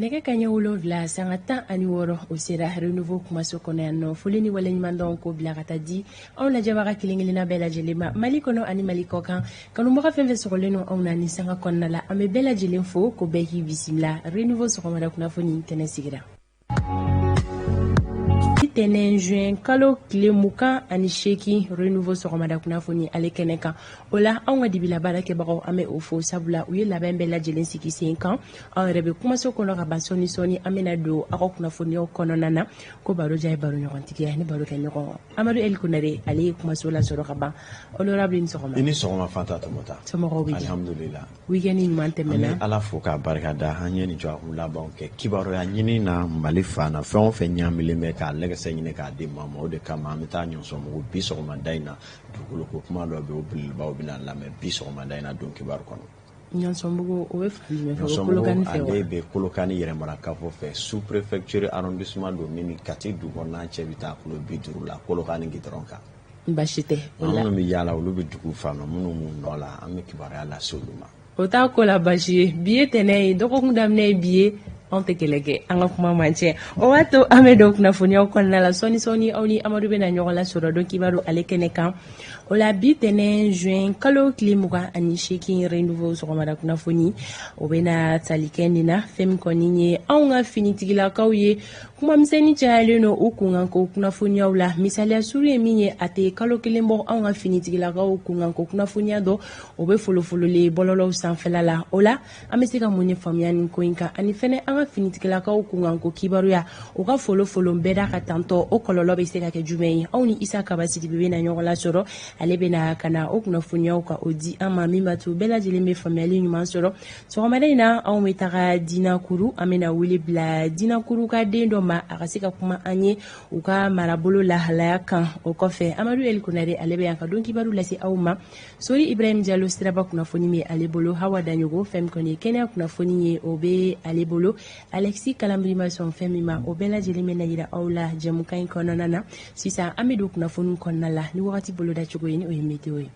Nɛgɛ ka ɲɛ 7:16, o sera Renouveau kumaso kɔnɔ yan nɔ. Foli ni waleɲumandɔn ko bila ka taa di anw lajɛbaga kelen kelenna bɛɛ lajɛlen ma, Mali kɔnɔ ani Mali kɔ kan. Kanubaga fɛn fɛn sɔgɔlen don anw na ni sanga kɔnɔna la, an bɛ bɛɛ lajɛlen fo ko bɛɛ k'i bisimila. Renouveau sɔgɔmada kunnafoni kɛnɛ sigira tɛnɛn juin kalo tile 28, Renouveau sɔgɔmada kunnafoni ale kɛnɛ kan. O la, anw ka dibila baarakɛbagaw, an bɛ o fo, sabula u ye labɛn bɛɛ lajɛlen sigi sen kan. Aw yɛrɛ bɛ kumaso kɔnɔ ka ban. Sɔɔni sɔɔni, an bɛna don aw ka kunnafoniyaw kɔnɔna na. Ko baro diya ye baro ɲɔgɔntigiya ni baro kɛ ɲɔgɔn. Amadu El Konare, ale ye kumaso lasɔrɔ ka ban. Honorable, ni sɔgɔma. I ni sɔgɔma, Fanta Tɔmɔta. Somɔgɔw bɛ di? Alhamdulillah. Week-end ɲuman tɛmɛna? An bɛ Ala fo k'a barika da. An ye nin jɔkun labanw kɛ kibaruya ɲini na Mali fan na. Fɛn o fɛn ɲaamilen bɛ k'a lɛgɛsɛ ɲini k'a di maa ma, o de kama an bɛ taa Ɲɔsɔnbugu bi sɔgɔmada in na. Dugukolo ko kuma dɔ bɛ yen, o belebelebaw bɛna lamɛn bi sɔgɔmada in na don kibaru kɔnɔ. Ɲɔsɔnbugu, o bɛ fan jumɛn fɛ? O bɛ Kolokani fɛ wa? Ale bɛ Kolokani yɛrɛmara kafo fɛ, sous préfecture arrondissement don min ni Kati dugu kɔnɔna cɛ bɛ taa kilo 50 la Kolokani gidɔrɔn kan. Baasi tɛ. Minnu bɛ yaala, olu bɛ dugu fan minnu b'u nɔ la, an bɛ kibaruya lase olu ma. O t'a ko la baasi ye. Bi ye tɛnɛn ye, dɔgɔkun daminɛ ye bi ye. Anw tɛ kɛlɛ kɛ, an ka kuma man cɛ. O b'a to an bɛ don kunnafoniyaw kɔnɔna la sɔɔni sɔɔni. Aw ni Amadu bɛna ɲɔgɔn lasɔrɔ don kibaru ale kɛnɛ kan. O la, bi tɛnɛn juin kalo tile 28, Renouveau sɔgɔmada kunnafoni, o bɛna tali kɛ nin na. Fɛn min kɔni ye anw ka finitigilakaw ye, kumamisɛnnin cayalen don u kunkanko kunnafoniyaw la. Misaliya suru ye min ye, a tɛ kalo kelen bɔ, anw ka finitigilakaw kunkanko kunnafoniya dɔ, o bɛ folofololen bɔlɔlɔw sanfɛla la. O la, an bɛ se ka mun de faamuya nin ko in kan? Ani fɛnɛ, an ka finitigilakaw kunkanko kibaruya, o ka folofolo bɛɛ da ka tantɔ, o kɔlɔlɔ bɛ se ka kɛ jumɛn ye? Aw ni Isa Kaba Sidibe bɛna ɲɔgɔn lasɔrɔ. Ale bɛna ka na o kunnafoniyaw ka o di an ma, min b'a to bɛɛ lajɛlen bɛ faamuyali ɲuman sɔrɔ. Sɔgɔmada in na, anw bɛ taga Dinakuru. An bɛna wele bila Dinakuru ka den dɔ ma, a ka se ka kuma an ye u ka marabolo lahalaya kan. O kɔfɛ, Amadu El Konare, ale bɛ yan ka don kibaru lase aw ma. Sori Ibrahim Jalo, siraba kunnafoni bɛ ale bolo. Hawa Daɲogo, fɛn min kɔni ye kɛnɛya kunnafoni ye, o bɛ ale bolo. Alexis Kalambry ma sɔn fɛn min ma, o bɛɛ lajɛlen bɛ na yira aw la jɛmukan in kɔnɔna na. Sisan, an bɛ don kunnafoni kɔnɔna la ni wagati boloda cogo ye, ni o ye météo ye.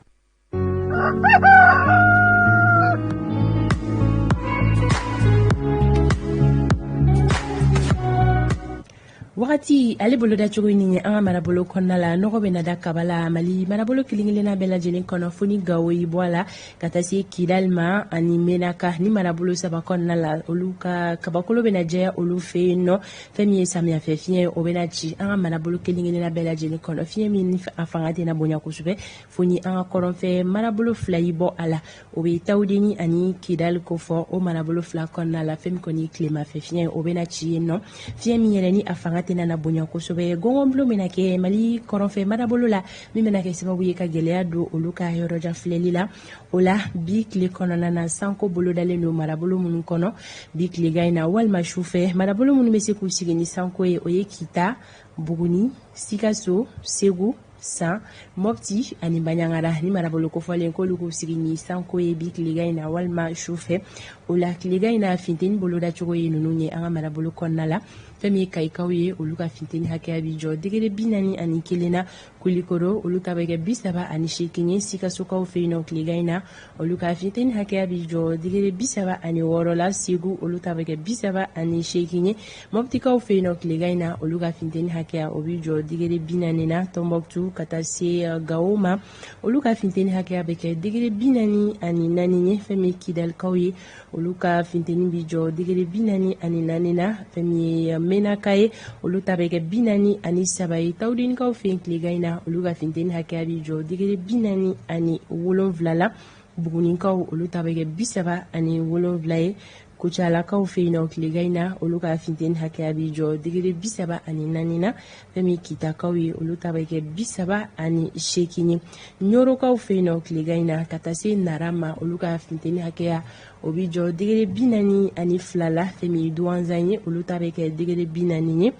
Wagati ale boloda cogo nin ye, an ka marabolo kɔnɔna la, nɔgɔ bɛ na da kaba la Mali marabolo kelen kelenna bɛɛ lajɛlen kɔnɔ, fo ni Gawo y'i bɔ a la ka taa se Kidali ma ani Menaka. Ni marabolo saba kɔnɔna la, olu ka kabakolo bɛna jɛya olu fɛ yen nɔ. Fɛn min ye samiyɛfɛ fiɲɛ, o bɛna ci an ka marabolo kelen kelenna bɛɛ lajɛlen kɔnɔ, fiɲɛ min a fanga tɛna bonya kosɛbɛ, fo ni an ka kɔrɔnfɛ marabolo fila y'i bɔ a la, o bɛ Tawudeni ani Kidali kofɔ. O marabolo fila kɔnɔna la, fɛn min kɔni ye tilemafɛ fiɲɛ, o bɛna ci yen nɔ, fiɲɛ min yɛrɛ ni a fanga tɛna na bonya kosɛbɛ. Gɔngɔnbulon bɛna kɛ Mali kɔrɔnfɛ marabolo la, min bɛna kɛ sababu ye ka gɛlɛya don olu ka yɔrɔjan filɛli la. O la, bi tile kɔnɔna na, sanko bolodalen don marabolo minnu kɔnɔ bi tilegan in na walima sufɛ, marabolo minnu bɛ se k'u sigi ni sanko ye, o ye Kita, Buguni, Sikaso, Segu, San, Mɔpti ani Baɲangara. Ni marabolo kofɔlen k'olu k'u sigi ni sanko ye bi tilegan in na walima su fɛ. O la, tilegan in na, funteni bolodacogo ye ninnu ye an ka marabolo kɔnɔna la. Fɛn min ye Kayikaw ye, olu ka funteni hakɛya bi jɔ degré 41 na. Kulikoro, olu ta bɛ kɛ 38 ye. Sikasokaw fɛ yen nɔ, tilegan in na, olu ka funteni hakɛya bi jɔ degré 36 la. Segu, olu ta bɛ kɛ 38 ye. Mɔptikaw fɛ yen nɔ, tilegan in na, olu ka funteni hakɛya, o bi jɔ degré 40 na. Tɔnbɔkutu ka taa se Gawo ma, olu ka funteni hakɛya bɛ kɛ degré 44 ye. Fɛn min ye Kidalikaw ye, olu ka funteni bi jɔ degré 44 na. Fɛn min ye Menaka ye, olu ta bɛ kɛ 43 ye. Tawudenikaw fɛ yen, tilegan in na, olu ka funteni hakɛya bi jɔ degré 47 la. Bugunikaw, olu ta bɛ kɛ 37 ye. Kucalakaw fɛ yen nɔ, tilegan in na, olu ka funteni hakɛya bi jɔ degré 34 na. Fɛn min Kitakaw ye, olu ta bɛ kɛ 38 ye. Ɲorokaw fɛ yen nɔ, tilegan in na, ka taa se Nara ma, olu ka funteni hakɛya, o bi jɔ degré 42 la. Fɛn min ye Duwanzan ye, olu ta bɛ kɛ degré 40 ye.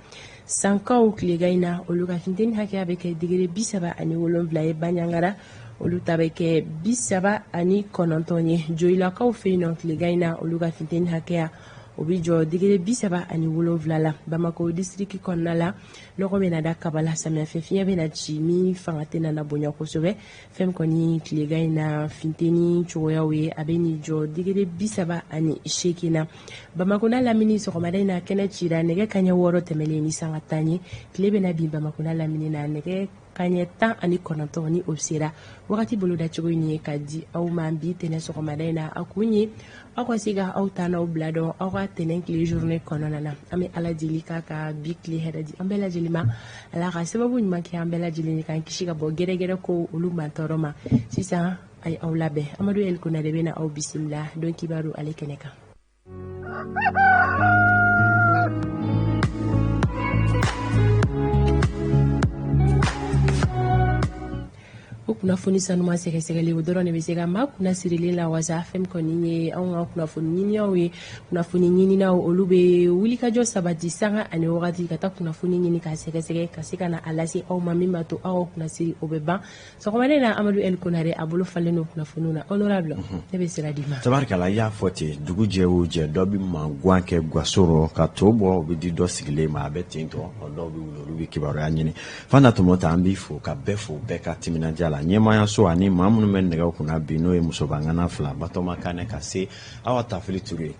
Sankaw, tilegan in na, olu ka funteni hakɛya bɛ kɛ degré 37 ye. Baɲangara, olu ta bɛ kɛ 39 ye. Joyilakaw fɛ yen nɔ, tilegan in na, olu ka funteni hakɛya, O bɛ jɔ degré 37 la. Bamakɔ district kɔnɔna la, nɔgɔ bɛna da kaba la. Samiyɛfɛ fiɲɛ bɛna ci min fanga tɛna na bonya kosɛbɛ. Fɛn kɔni tilegan in na, funteni cogoyaw ye, a bɛ nin jɔ degré 38 na. Bamakɔ n'a lamini, sɔgɔmada in na kɛnɛ cira nɛgɛ kaɲɛ 6 tɛmɛnen ni sanga 10 ye. Tile bɛna bin Bamakɔ n'a lamini na nɛgɛ kaɲɛ 19 ni o sera. Wagati bolodacogo in ye ka di aw ma bi tɛnɛ sɔgɔmada in na, a kun ye aw ka se ka aw ta n'aw bila dɔn aw ka tɛnɛ tile journée kɔnɔna na. An bɛ Ala deli k'a ka bi tile hɛrɛ di an bɛɛ lajɛlen ma. Ala ka sababu ɲuman kɛ an bɛɛ lajɛlen ye, k'an kisi ka bɔ gɛrɛgɛrɛ ko olu mantɔɔrɔ ma. Sisan a ye aw labɛn, Amadu El Konare bɛ na aw bisimila don kibaru ale kɛnɛ kan. O kunnafoni sanuma sɛgɛsɛgɛli, o dɔrɔn de bɛ se ka maa kunna sirilen la wasa. Fɛn kɔni ye anw ka kunnafoni ɲininaw ye, kunnafoni ɲininaw olu bɛ wulikajɔ sabati sanga ani wagati ka taa kunnafoni ɲini k'a sɛgɛsɛgɛ ka se ka na a lase aw ma, min b'a to aw ka kunnasiri o bɛ ban. Sɔgɔmada in na, Amadu El Konare a bolo falen don kunnafoniw na. Honorable, ne bɛ sira d'i ma. Tabarikala, i y'a fɔ ten, dugu jɛ o jɛ, dɔ bɛ manguwan kɛ gaso rɔ ka to bɔ, o bɛ di dɔ sigilen ma, a bɛ ten tɔ. Dɔw bɛ wuli, olu bɛ kibaruya ɲini. Fanta Tɔmɔta, an b'i fo ka bɛɛ fo, bɛɛ ka timinandiya la. Ɲɛmaayaso ani maa minnu bɛ nɛgɛw kunna bi, n'o ye musobangana fila Batɔma Kanɛ ka se Awa Tafili Ture,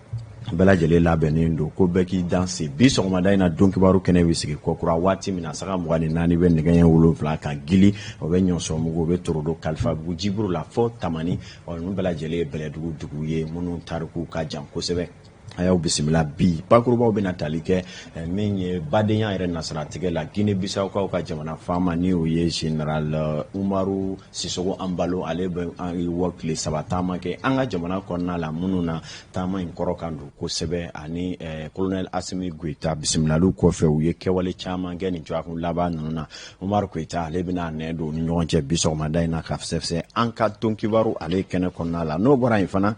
bɛɛ lajɛlen labɛnnen don ko bɛɛ k'i danse. Bi sɔgɔmada in na, don kibaru kɛnɛ bɛ sigi kɔkura waati min na, sanga 24 bɛ nɛgɛ ɲɛ 7 kan gili, o bɛ Ɲɔsɔnbugu, o bɛ Torodo, Kalifabugu, Jiburu la fo Tamani. Ɔ ninnu bɛɛ lajɛlen ye bɛlɛdugu dugu ye minnu tariku ka jan kosɛbɛ. A y'aw bisimila. Bi bakurubaw bɛna tali kɛ min ye badenya yɛrɛ nasiratigɛ la, Guinée Bissaukaw ka jamana faama ni o ye général Umaru Sissoco Embaló, ale bɛ wɔ tile 3 taama kɛ an ka jamana kɔnɔna la, minnu na taama in kɔrɔ kan don kosɛbɛ. Ani colonel Assimi Goïta bisimilaliw kɔfɛ, u ye kɛwale caman kɛ nin dɔgɔkun laban ninnu na. Umaru Goïta ale bɛna nɛ don ni ɲɔgɔn cɛ bi sɔgɔmada in na ka fɛsɛfɛsɛ an ka don kibaru ale kɛnɛ kɔnɔna la. N'o bɔra yen fana,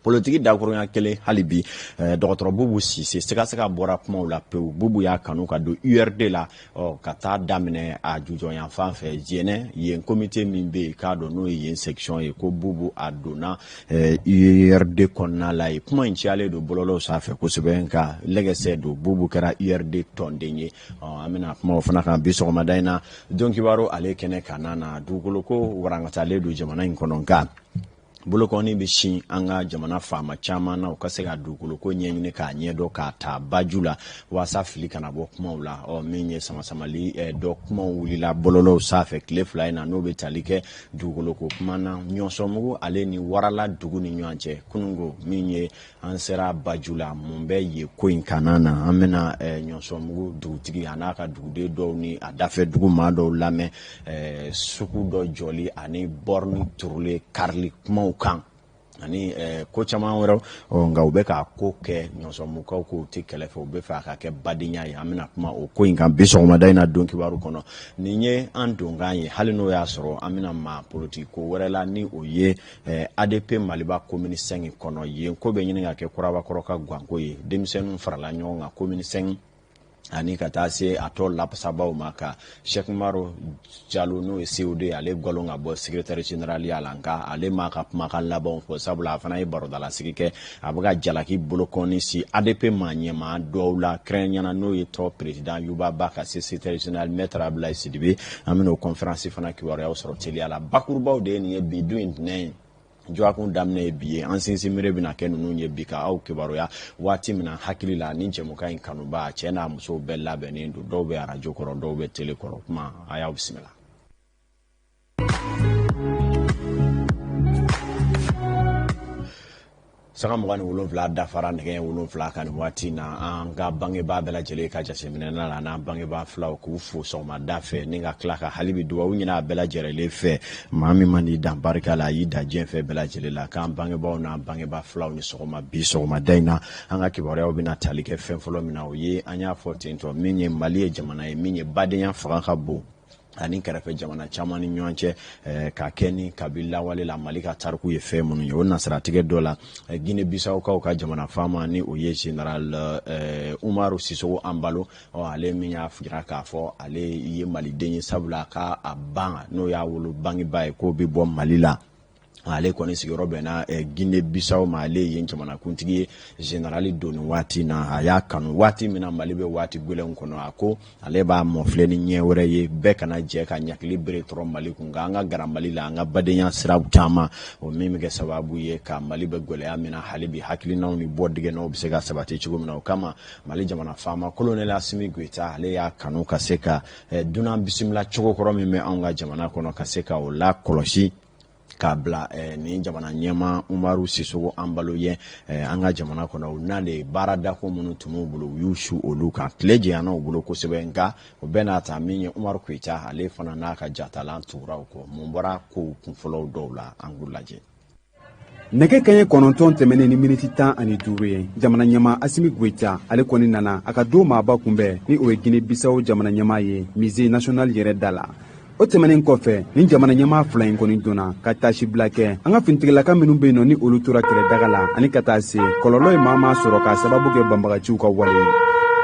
politiki dakurunya kelen hali bi, dɔgɔtɔrɔ Bubu Sise sɛgɛsɛgɛ bɔra kumaw la pewu. Bubu y'a kanu ka don URD la, ɔ ka taa daminɛ a jujɔn fan fɛ Jɛnɛ yen, comité min bɛ yen k'a dɔn n'o ye yen section ye, ko Bubu a donna URD kɔnɔna la yen. Kuma in cayalen don bɔlɔlɔw sanfɛ kosɛbɛ, nka lɛgɛsɛ don, Bubu kɛra URD tɔnden ye. Ɔ an bɛna kuma o fana kan bi sɔgɔmada in na don kibaru ale kɛnɛ kan na. Dugukolo ko warankatalen don jamana in kɔnɔ, nka bolokɔni bɛ sin an ka jamana faama caman na, u ka se ka dugukolo ko ɲɛɲini k'a ɲɛdɔn k'a ta baju la, waasa fili kana bɔ kumaw la. Ɔ min ye samasamali dɔ kumaw wulila bɔlɔlɔw sanfɛ tile 2 in na, n'o bɛ tali kɛ dugukolo ko kuma na Ɲɔsɔnmugu ale ni Warala dugu ni ɲɔgɔn cɛ kununko. Min ye an sera baju la, mun bɛ yen ko in kana na, an bɛna Ɲɔsɔnmugu dugutigi a n'a ka duguden dɔw ni a dafɛ dugu maa dɔw lamɛn sugu dɔ jɔli ani bɔrɔni turulen karili kumaw kan ani ko caman wɛrɛw. Nka u bɛ k'a ko kɛ, Ɲɔsɔnmukaw ko u tɛ kɛlɛ fɛ, u bɛ fɛ a ka kɛ badenya ye. An bɛna kuma o ko in kan bi sɔgɔmada in na don kibaru kɔnɔ. Nin ye an donkan ye, hali n'o y'a sɔrɔ an bɛna maa politiki ko wɛrɛ la, ni o ye ADP Maliba commune 5 kɔnɔ. Yen ko bɛ ɲini ka kɛ kurabakɔrɔ ka ganko ye. Denmisɛnninw farala ɲɔgɔn kan commune 5 ani ka taa se a tɔ lapasabaw ma ka Cheikh Umaru Jalo, n'o ye COD, ale galon ka bɔ secrétaire général ya la, nka ale m'a ka kumakan labanw fɔ, sabula a fana ye barodalasigi kɛ. A bɛ ka jalaki bolokɔni si ADP maa ɲɛmaa dɔw la, kɛrɛnkɛrɛnnenya n'o ye tɔ président Yuba Ba ka se secrétaire général maître Abdoulaye Sidibe. An bɛna o conférence fana kibaruyaw sɔrɔ teliya la. Bakurubaw de ye nin ye. Bi dun ye ntɛnɛn ye, dɔgɔkun daminɛ ye bi ye. An sinsinbere bɛna kɛ ninnu ye bi ka aw kibaruya waati min na hakili la ni jɛmukan in kanuba, cɛ n'a musow bɛɛ labɛnnen don. Dɔw bɛ arajo kɔrɔ, dɔw bɛ télé kɔrɔ. Kuma a y'aw bisimila. Sanga 27 dafara nɛgɛ 7 kan nin waati na. An ka bangebaa bɛɛ lajɛlen ka jateminɛ la, n'an bangebaa filaw, k'u fo sɔgɔmada fɛ ni ka tila ka hali bi dugawu ɲini a bɛɛ lajɛlen fɛ. Maa min man di dan barika la, a y'i da diɲɛ fɛ bɛɛ lajɛlen la. K'an bangebaaw n'an bangebaa filaw ni sɔgɔma. Bi sɔgɔmada in na, an ka kibaruyaw bɛna tali kɛ fɛn fɔlɔ min na, o ye an y'a fɔ ten tɔ, min ye Mali ye jamana ye min ye badenya fanga ka bon ani kɛrɛfɛ jamana caman ni ɲɔgɔn cɛ, ka kɛ ni kabi lawale la Mali ka tariku ye fɛn minnu ye. O nasiratigɛ dɔ la, Guinée Bissaukaw ka jamana faama ni o ye général Umaru Sissoco Embaló, ale min y'a jira k'a fɔ ale ye maliden ye, sabula k'a a ban n'o y'a wolo bangebaa ye k'o bɛ bɔ Mali la. Ale kɔni sigiyɔrɔ bɛnna Guinée Bissau ma. Ale ye jamanakuntigi ye, général don nin waati na. A y'a kanu waati min na Mali bɛ waati gɛlɛnw kɔnɔ, a ko ale b'a mɔfilɛ ni ɲɛ wɛrɛ ye. Bɛɛ kana jɛ ka ɲakili bere tɔrɔ Mali kun, nka an ka gara Mali la, an ka badenya siraw caman, o min bɛ kɛ sababu ye ka Mali bɛ gɛlɛya min na hali bi, hakilinaw ni bɔ digɛnnaw bɛ se ka sabati cogo min na. O kama, Mali jamana faama colonel Assimi Goïta, ale y'a kanu ka se ka dunan bisimila cogo kɔrɔ min bɛ anw ka jamana kɔnɔ, ka se ka o lakɔlɔsi k'a bila nin jamana ɲɛmaa Umaru Sissoco Embaló ye an ka jamana kɔnɔ. U n'ale baaradako minnu tun b'u bolo, u y'u su olu kan. Tile janyana u bolo kosɛbɛ, nka o bɛɛ n'a ta, min ye Umaru Koyita, ale fana n'a ka jatalan tugura u kɔ. Mun bɔra kow kunfɔlɔw dɔw la, an k'u lajɛ. Nɛgɛ kaɲɛ 9 tɛmɛnen ni miniti 15 ye, jamana ɲɛma Assimi Goïta, ale kɔni nana a ka don maaba kunbɛn, ni o ye Guinée Bissau jamana ɲɛma ye, Musée national yɛrɛ da la. O tɛmɛnen kɔfɛ, ni jamana ɲɛmaa fila in kɔni donna ka tasibila kɛ an ka finitigilaka minnu bɛ yen nɔ, ni olu tora kɛlɛdaga la, ani ka taa se kɔlɔlɔ ye maa maa sɔrɔ k'a sababu kɛ banbagaciw ka wale ye.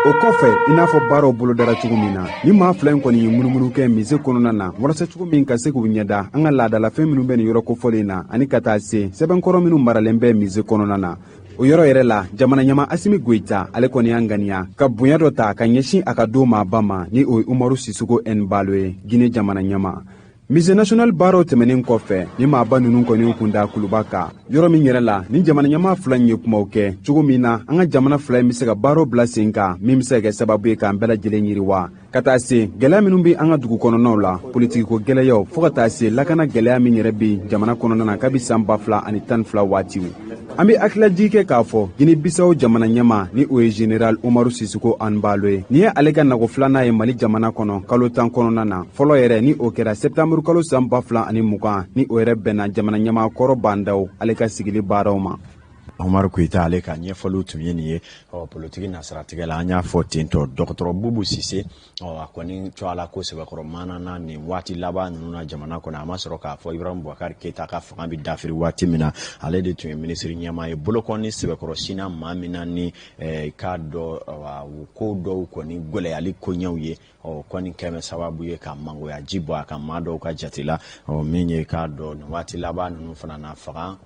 O kɔfɛ, i n'a fɔ baaraw bolodara cogo min na, ni maa fila in kɔni ye munumunu kɛ musée kɔnɔna na, walasa cogo min ka se k'u ɲɛda an ka laadalafɛn minnu bɛ nin yɔrɔ kofɔlen na, ani ka taa se sɛbɛnkɔrɔ minnu maralen bɛ musée kɔnɔna na. O yɔrɔ yɛrɛ la, jamana ɲɛma Assimi Goïta, ale kɔni y'a ŋaniya ka bonya dɔ ta ka ɲɛsin a ka don maaba ma, ni o ye Umaru Sissoco Embaló ye, Guinée jamana ɲɛma. Musée national baaraw tɛmɛnen kɔfɛ, ni maaba ninnu kɔni kun da kuluba kan, yɔrɔ min yɛrɛ la ni jamana ɲɛmaa fila in ye kumaw kɛ cogo min na an ka jamana fila in bɛ se ka baaraw bila sen kan, min bɛ se ka kɛ sababu ye k'an bɛɛ lajɛlen yiriwa, ka taa se gɛlɛya minnu bɛ an ka dugu kɔnɔnaw la, politikiko gɛlɛyaw, fɔɔ ka taa se lakana gɛlɛya min yɛrɛ bɛ jamana kɔnɔna na kabi san 2012 waatiw. An bɛ hakililajigi kɛ k'a fɔ Guinée Bissau jamana ɲɛma, ni o ye général Umaru Sissoco Embaló ye, nin ye ale ka nago filanan ye Mali jamana kɔnɔ kalo 10 kɔnɔna na. Fɔlɔ yɛrɛ, ni o kɛra sɛptanburu kalo san 2020, ni o yɛrɛ bɛnna jamana ɲɛma kɔrɔ Bah N'Daw, ale ka sigili baaraw ma. Umaru Koyita, ale ka ɲɛfɔliw tun ye nin ye. Ɔ, politiki nasiratigɛ la, an y'a fɔ ten tɔ, dɔgɔtɔrɔ Boubou Cissé, ɔ, a kɔni to ala ko sɛbɛkɔrɔ maana na nin waati laban ninnu na jamana kɔnɔ. A ma sɔrɔ k'a fɔ Ibrahim Boubacar Keita ka fanga bɛ dafiri waati min na, ale de tun ye minisiri ɲɛmaa ye. Bolokɔni sɛbɛkɔrɔ sinna maa min na, ni k'a dɔn o ko dɔw kɔni gɛlɛyali koɲɛw ye, ɔ, kɔni kɛmɛ sababu ye ka mangoya ji bɔ a kan maa dɔw ka jate la. Ɔ, min ye k'a dɔn nin waati laban ninnu fana na, fanga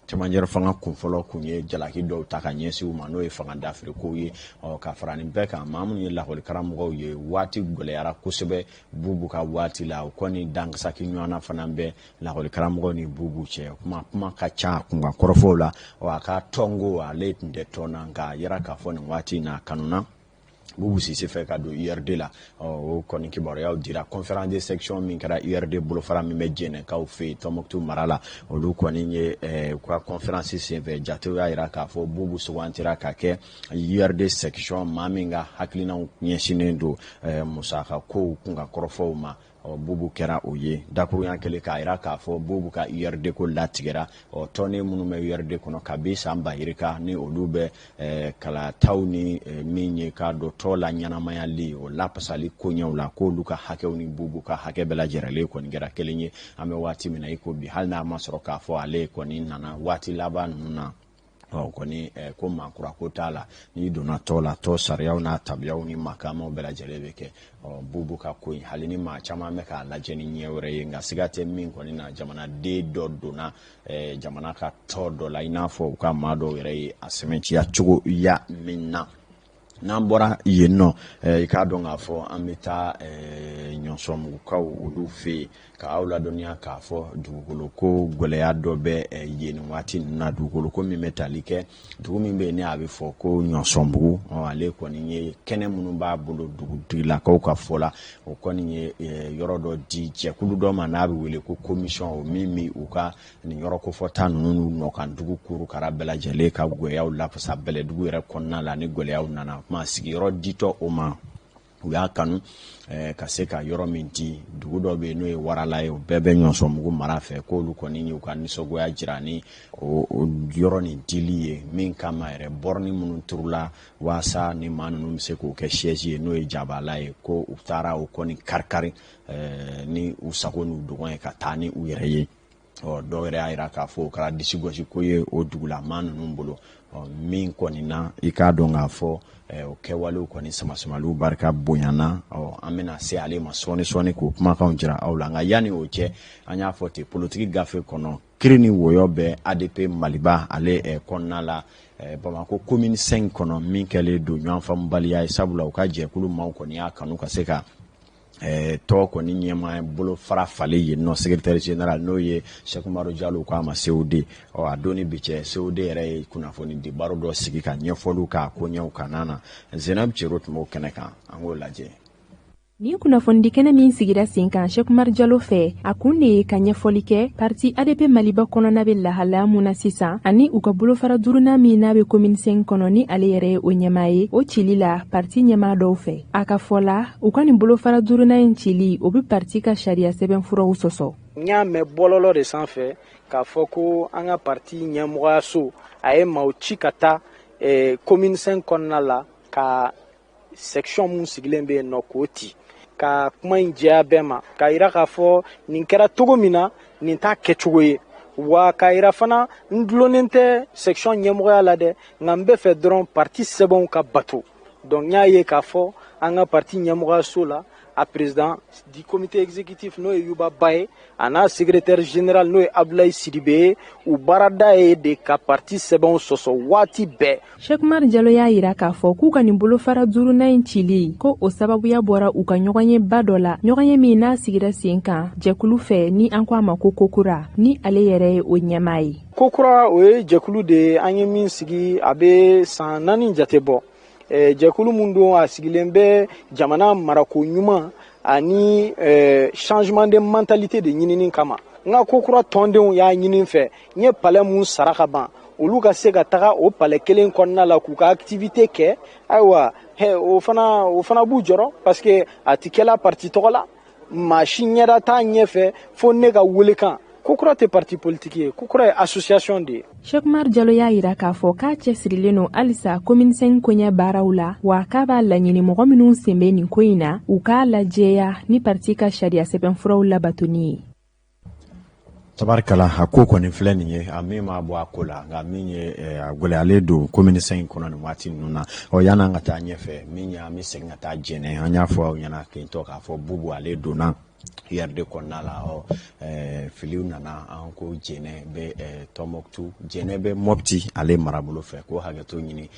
cɛmancɛ fanga kunfɔlɔ kun ye jalaki dɔw ta ka ɲɛsin u ma, n'o ye fanga dafiri kow ye. Ɔ, ka fara nin bɛɛ kan, maa minnu ye lakɔlikaramɔgɔw ye, waati gɛlɛyara kosɛbɛ Boubou ka waati la. O kɔni dankasaki ɲɔgɔnna fana bɛ lakɔlikaramɔgɔw ni Boubou cɛ. Kuma kuma ka ca kunkan kɔrɔfɔw la. Ɔ, a ka tɔnko, ale tun tɛ tɔn na, nka a yira k'a fɔ nin waati in na, a kanuna Boubou Cissé fɛ ka don URD la. O kɔni kibaruyaw dira conférence de section min kɛra URD bolofara min bɛ Jɛnɛkaw fɛ yen Tɔnbukutu mara la. Olu kɔni ye u ka conférence senfɛ, jatew y'a jira k'a fɔ Boubou sugantira ka kɛ URD section maa min ka hakilinaw ɲɛsinnen don musaka kow kunkan kɔrɔfɔw ma. Ɔ, Boubou kɛra o ye. Dakurunya kelen k'a jira k'a fɔ Boubou ka URD ko latigɛra. Ɔ, tɔnden minnu bɛ URD kɔnɔ kabi san ba yirika, ni olu bɛ kalataw ni min ye k'a dɔn tɔ la ɲɛnamayali o lapasali koɲɛw la, k'olu ka hakɛw ni Boubou ka hakɛ bɛɛ lajɛrɛlen kɔni kɛra kelen ye an bɛ waati min na i ko bi, hali n'a ma sɔrɔ k'a fɔ ale kɔni nana waati laban ninnu na. Ɔ, kɔni ko maakura ko t'a la, n'i donna tɔ la, tɔ sariyaw n'a tabiyaw ni makamaw bɛɛ lajɛlen bɛ kɛ. Ɔ, Boubou ka ko in, hali ni maa caman bɛ k'a lajɛ ni ɲɛ wɛrɛ ye, nka siga tɛ min kɔni na, jamanaden dɔ donna jamana ka tɔ dɔ la, i n'a fɔ u ka maa dɔw yɛrɛ ye a sɛmɛntiya cogo ya min na. N'an bɔra yen nɔ, i k'a dɔn k'a fɔ an bɛ taa ɲɔsɔnmugukaw olu fɛ yen, ka aw ladɔnniya k'a fɔ dugukolo ko gɛlɛya dɔ bɛ yen nin waati ninnu na. Dugukolo ko min bɛ tali kɛ dugu min bɛ yen, ni a bɛ fɔ ko Ɲɔsɔnbugu, ale kɔni ye kɛnɛ minnu b'a bolo dugutigilakaw ka fɔ la, o kɔni ye yɔrɔ dɔ di jɛkulu dɔ ma n'a bɛ wele ko commission, o min bɛ u ka nin yɔrɔ kofɔta ninnu n'u nɔkan dugu kurukara bɛɛ lajɛlen ka gɛlɛyaw lafasa bɛlɛdugu yɛrɛ kɔnɔna la. Ni gɛlɛyaw nana kuma sigiyɔrɔ ditɔ o ma, u y'a kanu ka se ka yɔrɔ min di dugu dɔ bɛ yen, n'o ye Warala ye, o bɛɛ bɛ Ɲɔsɔnbugu mara fɛ, k'olu kɔni y'u ka nisɔngoya jira ni o yɔrɔ nin dili ye. Min kama yɛrɛ, bɔrɔni minnu turula waasa ni maa ninnu bɛ se k'o kɛ siège ye, n'o ye jabala ye, ko u taara o kɔni kari-kari ni u sago n'u dɔgɔn ye ka taa ni u yɛrɛ ye. Ɔ dɔw yɛrɛ y'a jira k'a fɔ o kɛra disigosi ko ye o dugulamaa ninnu bolo. Ɔ min kɔni na, i k'a dɔn k'a fɔ o kɛwalew kɔni samasamaliw barika bonyana. Ɔ an bɛna se ale ma sɔɔni sɔɔni k'o kumakanw jira aw la. Nka yanni o cɛ, an y'a fɔ ten, politiki gafe kɔnɔ, kiri ni wɔyɔ bɛ ADP Maliba ale kɔnɔna la, Bamakɔ commune 5 kɔnɔ, min kɛlen don ɲɔgɔnfaamubaliya ye, sabula u ka jɛkulu maaw kɔni y'a kanu ka se ka tɔn kɔni ɲɛmaa bolo fara falen yen nɔ, secrétaire général, n'o ye Sɛki Umaru Jalo k'a ma COD. Ɔ a don ni bi cɛ, COD yɛrɛ ye kunnafoni di baro dɔ sigi ka ɲɛfɔliw k'a koɲɛw kan na. Zenab Cero tun b'o kɛnɛ kan, an k'o lajɛ. Nin kunnafonidi kɛnɛ min sigira sen kan Sɛki Umaru Jalo fɛ, a kun de ye ka ɲɛfɔli kɛ parti ADP Maliba kɔnɔna bɛ lahalaya mun na sisan, ani u ka bolofara duurunan min n'a bɛ commune 5 kɔnɔ, ni ale yɛrɛ ye o ɲɛmaa ye, o cili la parti ɲɛmaa dɔw fɛ. A ka fɔ la, u ka nin bolofara duurunan in cili, o bɛ parti ka sariya sɛbɛnfuraw sɔsɔ. N y'a mɛn bɔlɔlɔ de sanfɛ k'a fɔ ko an ka parti ɲɛmɔgɔyaso a ye maaw ci ka taa commune 5 kɔnɔna la, ka section mun sigilen bɛ yen nɔ, k'o ci, ka kuma in jɛya bɛɛ ma, k'a yira k'a fɔ nin kɛra cogo min na, nin t'a kɛcogo ye. Wa k'a yira fana, n dulonnen tɛ section ɲɛmɔgɔya la dɛ, nka n bɛ fɛ dɔrɔn parti sɛbɛnw ka bato. Donc n y'a ye k'a fɔ an ka parti ɲɛmɔgɔyaso la, a président du comité exécutif, n'o ye Yuba Ba ye, a n'a secrétaire général, n'o ye Abdoulaye Sidibe ye, u baarada ye de ka parti sɛbɛnw sɔsɔ waati bɛɛ. Sɛki Umaru Jalo y'a yira k'a fɔ k'u ka nin bolofara duurunan in cili ko, o sababuya bɔra u ka ɲɔgɔnyeba dɔ la, ɲɔgɔnye min n'a sigira sen kan jɛkulu fɛ, ni an ko a ma ko Kokura, ni ale yɛrɛ ye o ɲɛmaa ye. Kokura, o ye jɛkulu de ye an ye min sigi, a bɛ san 4 jate bɔ. Jɛkulu mun don, a sigilen bɛ jamana marako ɲuman ani changement de mentalité de ɲinini kama. N ka Kokura tɔndenw y'a ɲini fɛ, n ye palais mun sara ka ban, olu ka se ka taga o palais kelen kɔnɔna la k'u ka activité kɛ. Ayiwa, o fana b'u jɔrɔ, parce que a ti kɛla parti tɔgɔ la, maa si ɲɛda t'a ɲɛfɛ fo ne ka welekan. Kokura tɛ parti politique ye, Kokura ye association de ye. Sɛki Umaru Jalo y'a yira k'a fɔ k'a cɛsirilen don halisa commune 5 koɲɛ baaraw la, wa k'a b'a laɲini mɔgɔ minw sen bɛ nin ko in na, u k'a lajɛya ni parti ka sariya sɛbɛnfuraw labatoni ye. Tabarikala, a ko kɔni filɛ nin ye, a min ma bɔ a ko la, nka min ye a gɛlɛyalen don commune 5 kɔnɔ nin waati ninnu na. Ɔ yan'an ka taa ɲɛfɛ, min ye an bɛ segin ka taa Jɛnɛ, an y'a fɔ aw ɲɛna kentɔ k'a fɔ Bubu ale donna URD kɔnɔna la. Ɔ filiw nana, an ko Jɛnɛ bɛ Tɔnbɔkutu, Jɛnɛ bɛ Mɔpti ale marabolo fɛ, ko hakɛto ɲini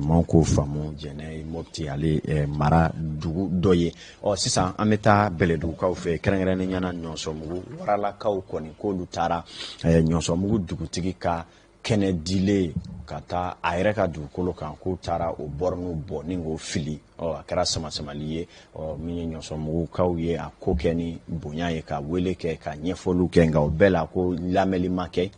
maaw k'o faamu. Jɛnɛ ye Mɔpti ale mara dugu dɔ ye. Ɔ sisan an bɛ taa Bɛlɛdugukaw fɛ, kɛrɛnkɛrɛnnenya la Ɲɔsɔnbugu waralakaw kɔni, k'olu taara Ɲɔsɔnbugu dugutigi ka kɛnɛ dilen ka taa a yɛrɛ ka dugukolo kan, k'u taara o bɔrɔniw bɔ ni k'o fili. Ɔ a kɛra samasamali ye. Ɔ min ye Ɲɔsɔnbugukaw ye, a ko kɛ ni bonya ye, ka wele kɛ, ka ɲɛfɔliw kɛ, nka o bɛɛ la ko lamɛnli ma kɛ.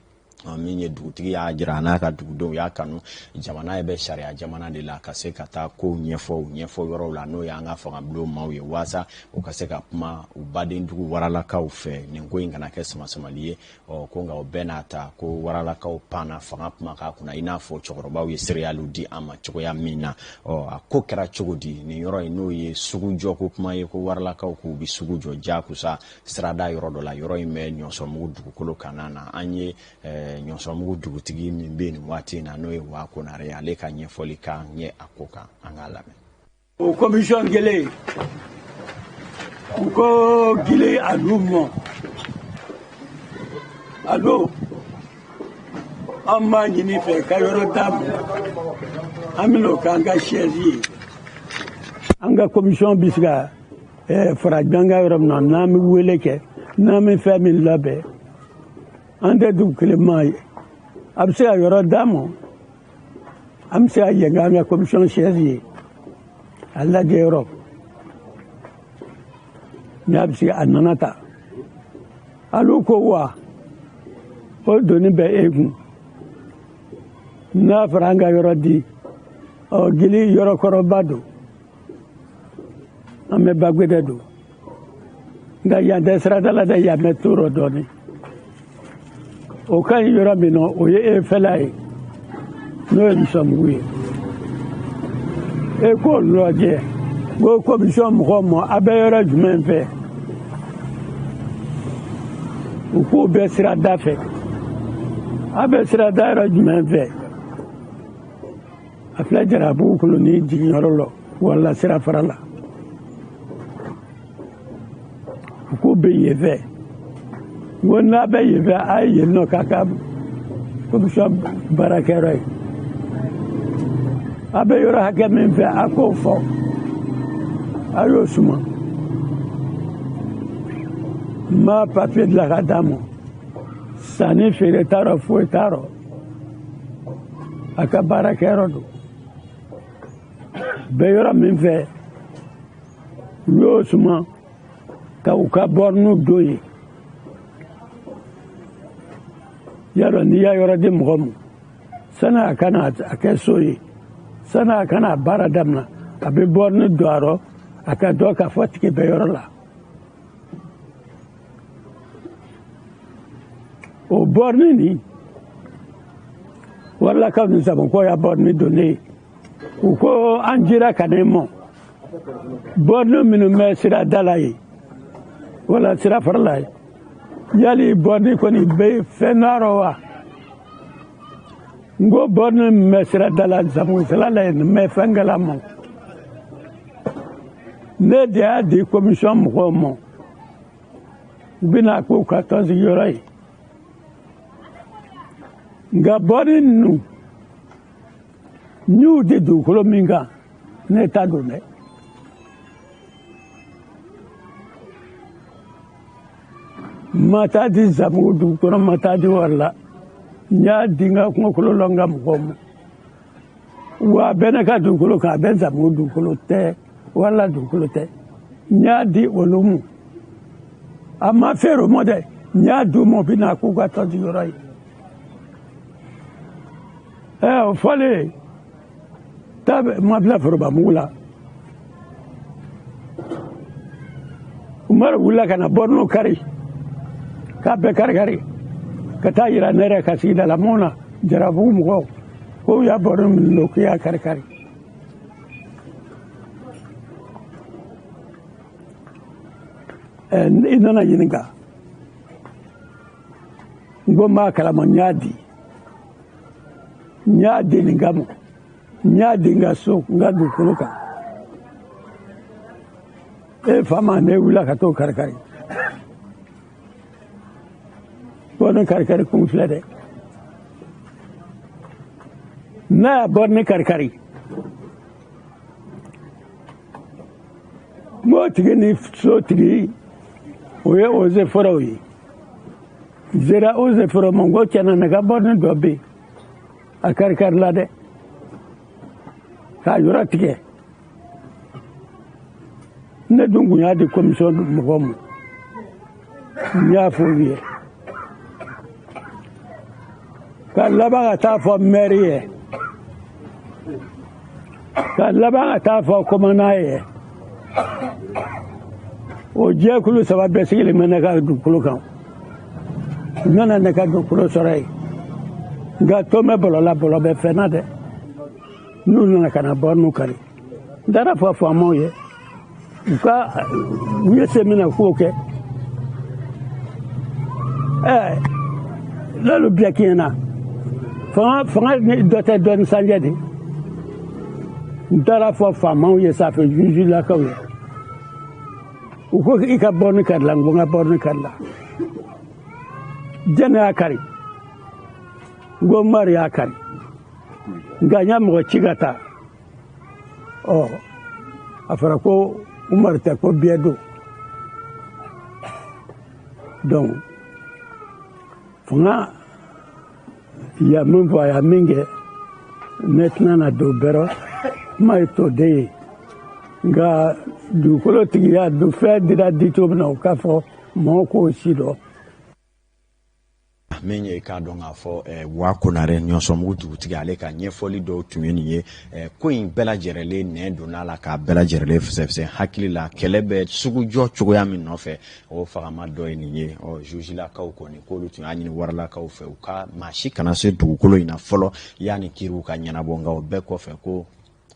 Min ye dugutigi y'a jira, a n'a ka dugudenw y'a kanu, jamana bɛ sariya jamana de la, ka se ka taa kow ɲɛfɔ u ɲɛfɔ yɔrɔw la, n'o y'an ka fangabulon maaw ye, waasa u ka se ka kuma u baden dugu waralakaw fɛ, nin ko in kana kɛ samasamali ye. Ɔ ko nka o bɛɛ n'a ta, ko waralakaw panna fanga kuma k'a kunna, i n'a fɔ cɛkɔrɔbaw ye sereyaliw di an ma cogoya min na. Ɔ a ko kɛra cogo di nin yɔrɔ in, n'o ye sugu jɔ ko kuma ye, ko waralakaw k'u bɛ sugu jɔ jakusa sirada yɔrɔ dɔ la, yɔrɔ in bɛ Ɲɔsɔnmugu dugukolo kanna na. An ye Ɲɔsɔnmugu dugutigi min bɛ nin waati in na, n'o ye Wa Konare, ale ka ɲɛfɔli kan ye a ko kan, an k'a lamɛn. O commission kelen, u ko gile a d'u ma alo, an b'a ɲini fɛ ka yɔrɔ d'a ma, an bɛn'o k'an ka siège ye. An ka commission bɛ se ka fara ɲɔgɔn kan yɔrɔ min na, n'an bɛ wele kɛ, n'an bɛ fɛn min labɛn, an tɛ dugu kelen maa ye, a bɛ se ka yɔrɔ d'a ma, an bɛ se ka yen k'an ka commission siège ye, a lajɛ yɔrɔ n'a bɛ se a nana ta. Alo ko wa o doni bɛ e kun, n'a fɔra an ka yɔrɔ di. Ɔ gili yɔrɔ kɔrɔba don, an bɛ bagbɛdɛ don, nka yan tɛ sirada la dɛ, yan bɛ to rɔ dɔɔnin. O ka ɲi yɔrɔ min na, o ye e fɛla ye, n'o ye Misɔnbugu ye. E k'o lajɛ ko commission mɔgɔw ma, a bɛ yɔrɔ jumɛn fɛ? U k'u bɛ sirada fɛ. A bɛ sirada yɔrɔ jumɛn fɛ? A filɛ Jarabugu koloni jiginyɔrɔ lɔ wala sira fara la. U k'u bɛ yen fɛ. N ko n'a bɛ yen fɛ, a ye yen nɔ k'a ka komisɔn baarakɛyɔrɔ ye. A bɛ yɔrɔ hakɛ min fɛ, a k'o fɔ, a y'o suma. N ma papiye dilan ka d'a ma. Sanni feere t'a rɔ, foyi t'a rɔ. A ka baarakɛyɔrɔ don. Bɛ yɔrɔ min fɛ, u y'o suma ka u ka bɔrɔniw don yen. Y'a dɔn, n'i y'a yɔrɔ di mɔgɔ ma, sani a ka na a kɛ so ye, sani a ka na baara daminɛ, a bɛ bɔrɔni don a rɔ, a ka dɔn k'a fɔ tigi bɛ yɔrɔ la. O bɔrɔni nin, Waralakaw ni Zabugukaw y'a bɔrɔni don ne ye. U ko an jira ka ne mɔ bɔrɔni minnu bɛ sirada la yen wala sira fara la yen, yali bɔrɔni kɔni bɛ fɛn n'a rɔ wa? N ko bɔrɔni min bɛ sirada la, Zabugusala la yen, nin bɛ fɛn kɛla mɔ. Ne de y'a di komisɔn mɔgɔw ma, u bɛna k'u ka tɔnsigiyɔrɔ ye. Nka bɔrɔni ninnu, n y'u di dugukolo min kan, ne ta don dɛ. N ma taa di Zabugu dugu kɔnɔ, n ma taa di wari la. N y'a di n ka kungokolo la, n ka mɔgɔw ma. Wa a bɛ ne ka dugukolo kan, a bɛ Zabugu dugukolo tɛ, Warala dugukolo tɛ. N y'a di olu ma, a ma feere o ma dɛ. N y'a d'u ma, u bɛna k'u ka tɔnsigiyɔrɔ ye. O fɔlen ta ma bila forobamugu la. Umaru wulila ka na bɔrɔniw kari, k'a bɛɛ kari kari ka taa yira ne yɛrɛ ka sigida la mɔgɔw na. Jarabugu mɔgɔw ko u y'a bɔrɔni minnu don, k'u y'a kari kari. I nana ɲininka, n ko n b'a kalama. N y'a di, n y'a di nin kama, n y'a di n ka so, n ka dugukolo kan. E fa ma, ne wulila ka t'o kari kari. Bɔrɔni kari kari kun filɛ dɛ. N'a y'a bɔrɔni kari kari, n k'o tigi ni so tigi, o ye eaux et forêts ye. N sera eaux et forêts ma, n ko tiɲɛna, ne ka bɔrɔni dɔ bɛ yen, a kari kari la dɛ, k'a yɔrɔ tigɛ. Ne dun kun y'a di komisɔn mɔgɔw ma, n y'a fɔ olu ye. Ka laban ka taa fɔ mɛri ye, ka laban ka taa fɔ kɔmana ye. O jɛkulu saba bɛɛ sigilen bɛ ne ka dugukolo kan. U nana ne ka dugukolo sɔrɔ yen, nka to bɛ bɔlɔ la, bɔlɔ bɛ fɛn na dɛ. N'u nana ka na bɔrɔniw kari, n taara fɔ faamaw ye, u ka u ye se min na, k'o kɛ. N'olu bɛɛ kɛɲɛna, fanga fanga ni dɔ tɛ dɔ ni sanjɛ de. N taara fɔ faamaw ye, sanfɛ jujulakaw ye, u ko i ka bɔrɔni kari la. N ko n ka bɔrɔni kari la, jɛnɛ y'a kari? N ko Umaru y'a kari, nka n y'a mɔgɔ ci ka taa. Ɔ, a fɔra ko Umaru tɛ, ko biyɛ don. Donc fanga ya min fɔ, a y'a min kɛ, ne tɛna na don bɛrɛ kuma ye to den ye. Nka dugukolo tigiya don, fɛn dira di cogo min na, o k'a fɔ mɔgɔw k'o si dɔn. Min ye k'a dɔn k'a fɔ wa Konare Ɲɔsɔnbugu dugutigi, ale ka ɲɛfɔli dɔw tun ye nin ye. Ko in bɛɛ lajɛrɛlen nɛn donna la k'a bɛɛ lajɛrɛlen fɛsɛfɛsɛ. Hakili la, kɛlɛ bɛ sugujɔ cogoya min nɔfɛ, o fagama dɔ ye nin ye. Ɔ, jujilakaw kɔni k'olu tun y'a ɲini waralakaw fɛ, u ka maa si kana se dugukolo in na fɔlɔ yanni kiriw ka ɲɛnabɔ. Nka o bɛɛ kɔfɛ ko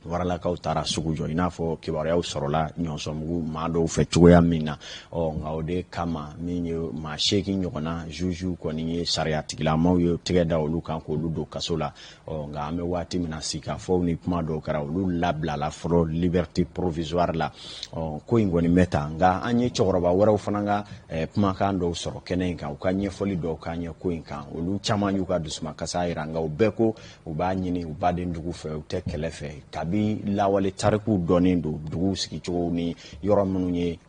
Waralakaw taara sugu jɔ, i n'a fɔ kibaruyaw sɔrɔla Ɲɔsɔnbugu maa dɔw fɛ cogoya min na. Ɔ nka o de kama, min ye maa 8 ɲɔgɔnna, juge kɔni ye sariya tigilamaw ye tɛgɛ da olu kan k'olu don kaso la. Ɔ nka an bɛ waati min na, sigikafɔw ni kuma dɔw kɛra, olu labilala fɔlɔ liberté provisoire la. Ɔ ko in kɔni bɛ tan, nka an ye cɛkɔrɔba wɛrɛw fana ka kumakan dɔw sɔrɔ kɛnɛ in kan, u ka ɲɛfɔli dɔw k'an ye ko in kan. Olu caman y'u ka dusumakasa yira, nka u bɛɛ ko u b'a ɲini u baden dugu fɛ, u tɛ kɛlɛ fɛ. Kabi lawale, tarikuw dɔnnen don, duguw sigicogo ni yɔrɔ minnu ye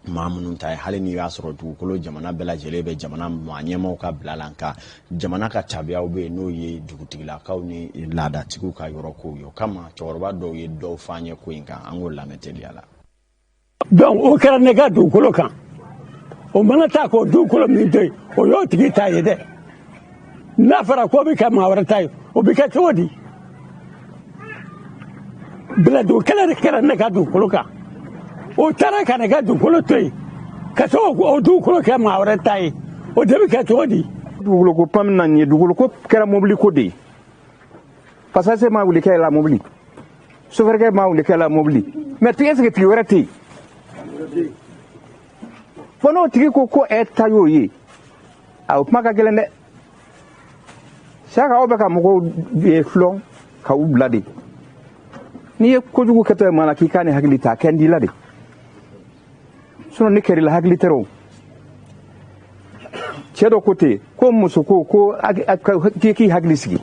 maa minnu ta ye. Hali n'i y'a sɔrɔ dugukolo jamana bɛɛ lajɛlen bɛ jamana maa ɲɛmaaw ka bila la, nka jamana ka tabiyaw bɛ yen, n'o ye dugutigilakaw ni laadatigiw ka yɔrɔ kow ye. O kama, cɛkɔrɔba dɔw ye dɔw f'an ye ko in kan, an k'o lamɛn teliya la. Donc o kɛra ne ka dugukolo kan. O mana taa k'o dugukolo min to yen, o y'o tigi ta ye dɛ. N'a fɔra k'o bɛ kɛ maa wɛrɛ ta ye, o bɛ kɛ cogo di? Bɛlɛdugu kɛlɛ de kɛra ne ka dugukolo kan. O taara ka ne ka dugukolo to yen ka se o dugukolo kɛ maa wɛrɛ ta ye, o de bɛ kɛ cogo di? Dugukolo ko kuma min na nin ye, dugukolo ko kɛra mobili ko de ye. Pasase ma wuli kɛ la mobili, sofɛrikɛ ma wuli kɛ la mobili, mɛ tigi, est ce que tigi wɛrɛ tɛ yen? Fo n'o tigi ko ko ɛ ta y'o ye, a o kuma ka gɛlɛn dɛ. Saka, aw bɛ ka mɔgɔw filɔn ka u bila de. N'i ye kojugu kɛtɔ ye maa na, k'i k'a ni hakili ta, a kɛ n di la de. Sinon ne kɛr'i la, hakili tɛ o. Cɛ dɔ ko ten ko muso ko ko k'i k'i hakili sigi,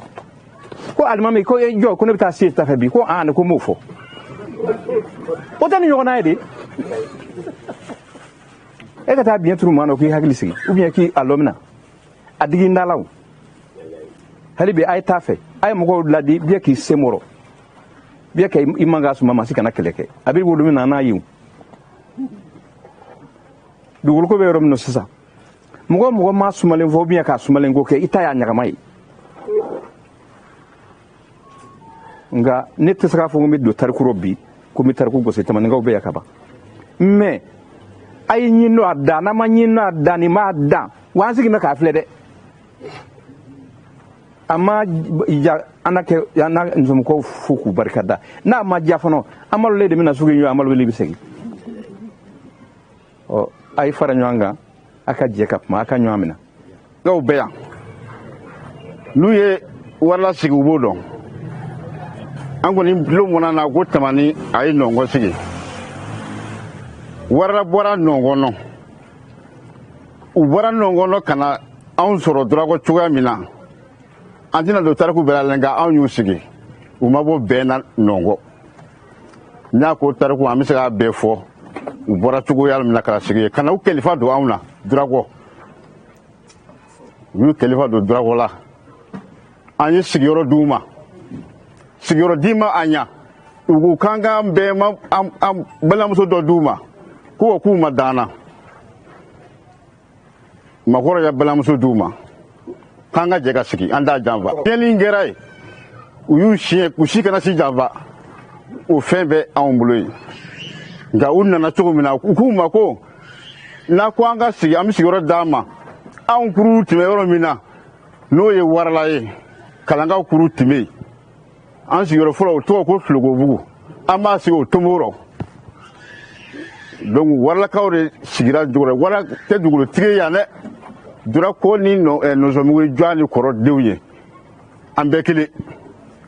ko alimami ko e jɔ, ko ne bɛ taa se ta fɛ bi, ko aa, ne ko n b'o fɔ, o tɛ ni ɲɔgɔnna ye de. E ka taa biɲɛ turu maa na k'i hakili sigi, ou bien k'i a lɔmina a digi n da la. O hali bi, a ye taa fɛ, a ye mɔgɔw ladi bien k'i sen mɔrɔ bien kɛ, i man ka suma maa si kana kɛlɛ kɛ. A bɛ wolo min na n'a ye o dugukolo ko bɛ yɔrɔ min na sisan, mɔgɔ mɔgɔ ma sumalen fɔ ou bien k'a sumalen ko kɛ, i ta y'a ɲagama ye. Nka ne tɛ se k'a fɔ ko n bɛ don tariku rɔ bi, ko n bɛ tariku gosi. Tamaninkaw bɛ yan ka ban, mɛ a ye ɲin dɔ a dan, n'a ma ɲin dɔ a dan, nin b'a dan wa. An sigi bɛ k'a filɛ dɛ. A ma ja, an na kɛ an na nsɔmɔgɔw fo k'u barika da. N'a ma ja fana, Amadu le de bɛna sugu in jɔ, Amadu le bɛ segin. Ɔ a ye fara ɲɔgɔn kan, a ka jɛ ka kuma, a ka ɲɔgɔn minɛ. Dɔw bɛ yan, n'u ye warila sigi, u b'o dɔn. An kɔni tulo mɔnna na ko Tamani a ye nɔngɔn sigi, warila bɔra nɔngɔn, u bɔra nɔngɔn ka na anw sɔrɔ Durakɔ cogoya min na, an tɛna don tariku bɛɛ la, nka anw y'u sigi, u ma bɔ bɛn na nɔngɔn. N'a ko tariku, an bɛ se k'a bɛɛ fɔ, u bɔra cogoya min na ka na sigi yen, ka na u kalifa don anw na Durakɔ. U y'u kalifa don Durakɔ la, an ye sigiyɔrɔ d'u ma. Sigiyɔrɔ d'i ma a ɲa, u ko k'an k'an bɛɛ ma an balimamuso dɔ d'u ma, ko k'u ma dan na. Makɔrɔ ya balimamuso d'u ma k'an ka jɛ ka sigi, an t'a janfa. Tiɲɛni kɛra yen, u y'u siɲɛ k'u si kana si janfa, o fɛn bɛ anw bolo yen. Nka u nana cogo min na, u k'u ma ko n'a ko an ka sigi, an bɛ sigiyɔrɔ d'an ma. Anw kuru tun bɛ yɔrɔ min na, n'o ye Warala ye, Kalankaw kuru tun bɛ yen. An sigiyɔrɔ fɔlɔ, o tɔgɔ ko Filokobugu, an b'a sigi o tonbo rɔ. Donc Waralakaw de sigira jukɔrɔ. Wara tɛ dugukolotigi ye yan dɛ. Durakɔ ni Nɔsɔnbugu ye jɔn ni kɔrɔ denw ye, an bɛɛ kelen,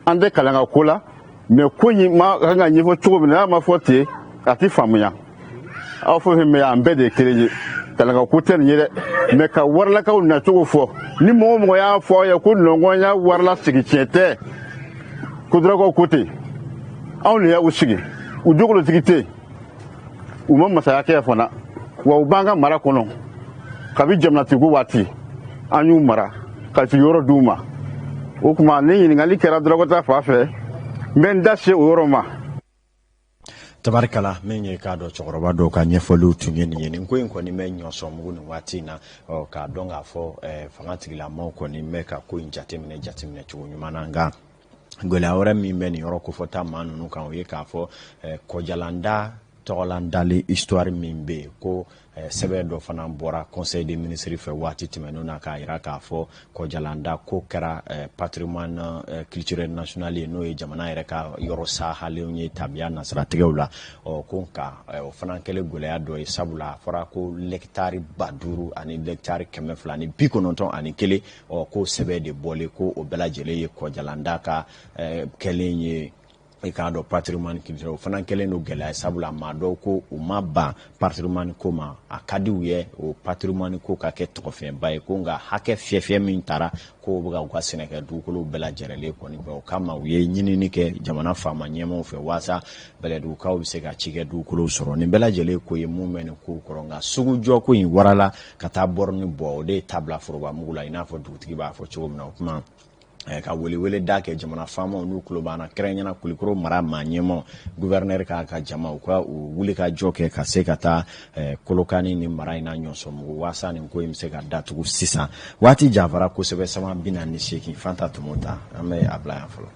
an tɛ Kalanka ko la. Mɛ ko in ma kan ka ɲɛfɔ cogo min na, n'a ma fɔ ten, a tɛ faamuya. Aw fɛn fɛn bɛ yan, an bɛɛ de ye kelen ye. Kalanka ko tɛ nin ye dɛ. Mɛ ka Waralakaw nacogo fɔ, ni mɔgɔ o mɔgɔ y'a fɔ aw ye ko nɔngɔn y'a Warala sigi, tiɲɛ tɛ. Ko Durakaw ko ten, anw de y'u sigi, u dugukolotigi tɛ yen, u ma masaya kɛ fana, wa u b'an ka mara kɔnɔ kabi jamanatigiw waati. An y'u mara ka sigiyɔrɔ d'u ma. O tuma ni ɲininkali kɛra Durakɔta fan fɛ, n bɛ n da se o yɔrɔ ma. Tabarikala, min ye k'a dɔn cɛkɔrɔba dɔw ka ɲɛfɔliw tun ye nin ye. Nin ko in kɔni bɛ Ɲɔsɔnbugu nin waati in na. Ɔ k'a dɔn k'a fɔ fanga tigilamaw kɔni bɛ ka ko in jateminɛ jateminɛ cogo ɲuman na. Nka gɛlɛya wɛrɛ min bɛ nin yɔrɔ kofɔta maa ninnu kan, o ye k'a fɔ Kɔjalanda Tɔgɔlan dali histoire min bɛ yen, ko sɛbɛn dɔ fana bɔra conseil des ministres fɛ waati tɛmɛnenw na k'a jira k'a fɔ Kɔjalanda ko kɛra patrimoine culturel national ye, n'o ye jamana yɛrɛ ka yɔrɔ sahalenw ye tabiya nasiratigɛw la. Ɔ ko nka o fana kɛlen gɛlɛya dɔ ye, sabula a fɔra ko lɛkitari 5000 ani lɛkitari 291, ɔ ko sɛbɛn de bɔlen ko o bɛɛ lajɛlen ye Kɔjalanda ka kɛlen ye, i k'a dɔn, patrimoine culturel. O fana kɛlen don gɛlɛya ye, sabula maa dɔw ko u ma ban patrimoine ko ma, a ka di u ye o patrimoine ko ka kɛ tɔgɔfɛnba ye, ko nka hakɛ fiyɛfiyɛ min taara ko bɛ ka u ka sɛnɛkɛ dugukolo bɛɛ lajɛlen kɔni o kama, u ye ɲinini kɛ jamana faama ɲɛmaaw fɛ waasa Bɛlɛdugukaw bɛ se ka cikɛ dugukolo sɔrɔ. Nin bɛɛ lajɛlen ko ye mun bɛ nin kow kɔrɔ. Nka sugujɔ ko in warala ka taa bɔrɔni bɔ, o de ye tabila foroba mugu la, i n'a fɔ dugutigi b'a fɔ cogo min na. O kuma ka welewele da kɛ jamana faamaw n'u tulo b'an na, kɛrɛnkɛrɛnnenya Kulikoro mara maa ɲɛmaaw, gouverneur k'a ka jama, u ka u wuli ka jɔ kɛ ka se ka taa Kolokani ni mara in na Ɲɔsɔnbugu, waasa nin ko in bɛ se ka datugu sisan. Waati janfara kosɛbɛ, sama 48. Fanta Tumu ta, an bɛ a bila yan fɔlɔ.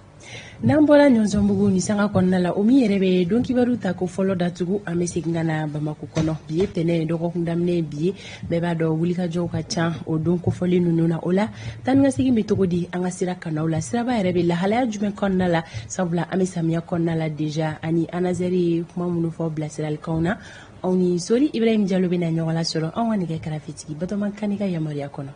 N'an bɔra Ɲɔnsɔnbugu ni sanga kɔnɔna la, o min yɛrɛ bɛ don kibaru ta ko fɔlɔ datugu, an bɛ segin ka na Bamakɔ kɔnɔ. Bi ye tɛnɛ ye, dɔgɔkun daminɛ ye bi ye. Bɛɛ b'a dɔn wulikajɔw ka ca o don kofɔlen ninnu na. O la, taa ni ka segin bɛ cogo di an ka sira kanaw la? Siraba yɛrɛ bɛ lahalaya jumɛn kɔnɔna la? Sabula an bɛ samiya kɔnɔna la déjà. Ani ANASER ye kuma minnu fɔ bilasiralikanw na, anw ni Sori Ibrahim Jalo bɛna ɲɔgɔn lasɔrɔ an ka nɛgɛ karafetigi Batɔma Kane ka yamaruya kɔnɔ.